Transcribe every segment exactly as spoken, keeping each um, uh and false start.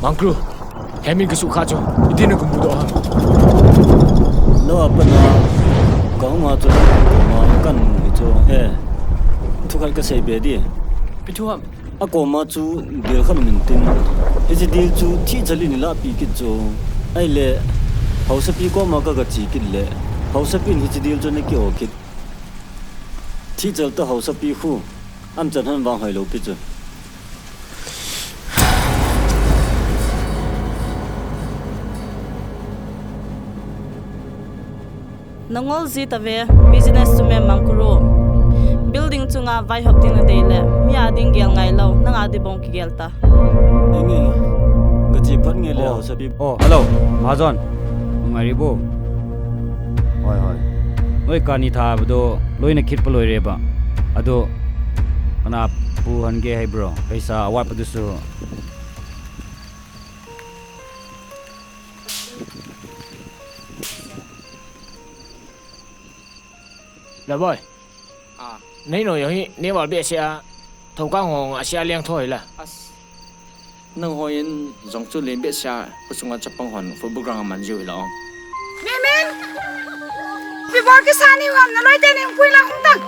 Uncle, Hemin kasukha chu, iti na kamudoh ham? Lou a pat a kahung a chu, ma kan mu hi chu. Eh, thu khat kasei be di. Ipi thu ham? Akoma chu deal khat um intin, hiche deal chu thihchal in ilah peh kit chu. Ahile, haosapi koma ka, kache kit le, haosapi in hiche deal chu ana ki-o kit. Thihchal tah haosapi khu, amchan hon vang hoilou pi chu. Nangol ji tave, business chu memang kuru. Building chunga vaihop ding nadei le, mi a ding gel ngailou, nang a ding bou kigel ta. Enge, gache phat nge le, oh, haosapi. Oh, hello, Mahajon. Nungai ribo. Hoi, hoi. Noi kani tha bado, loi na khit paloi re ba. Ado, kana pu han ge hai bro. Paisa awat padu su. Laboi. Ah. Nei noi jong hi, nei val behseh a, thokang hong a sia leng thoi la. As. Nang hoi in jong chu len behseh a, khosung a chapang hon football ground a man jiu hi la ong. Mimin! Football kisa ni hon na loi te ni pui la hung tang.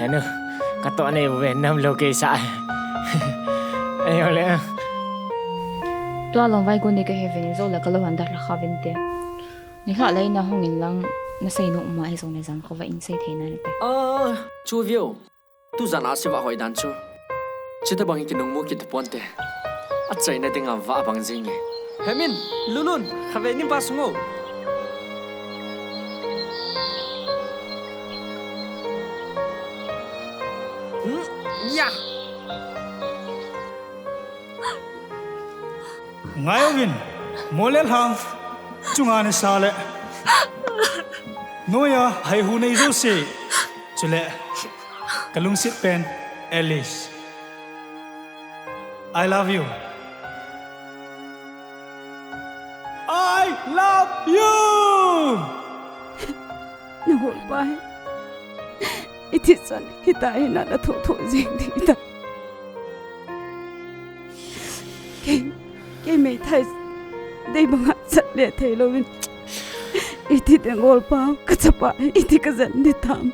Henu, katoh nei bu ve nam lo kei sa. Ayo le. Tua long vai gun ni ka he ve ni zo la ka lo han da la kha vin te. Ni hla lai na hung in lang na sei no ma he zo ne zan ko va in sei thei na ni te. Ah, chu vio. Tu zan a se va hoi dan chu. Chita bang hi kinung mu kit pon te. A chaina dinga va bang jing e. Hemin, Lulun, kha ve nim ba sungo. Hmm, ya. Ngai uvin, mo le lhang, chunga ni sa le. Noia, hai hu nei jo se. Chule, ka lungset pen, Alice. I love you. I love you! Nangol pa hi. Iti chan, hita hi na na tho tho jing di ta. Kei, kei mei thai dei banga chat le thei louvin. Iti te ngol pa, ka chapa, iti ka jan di tam.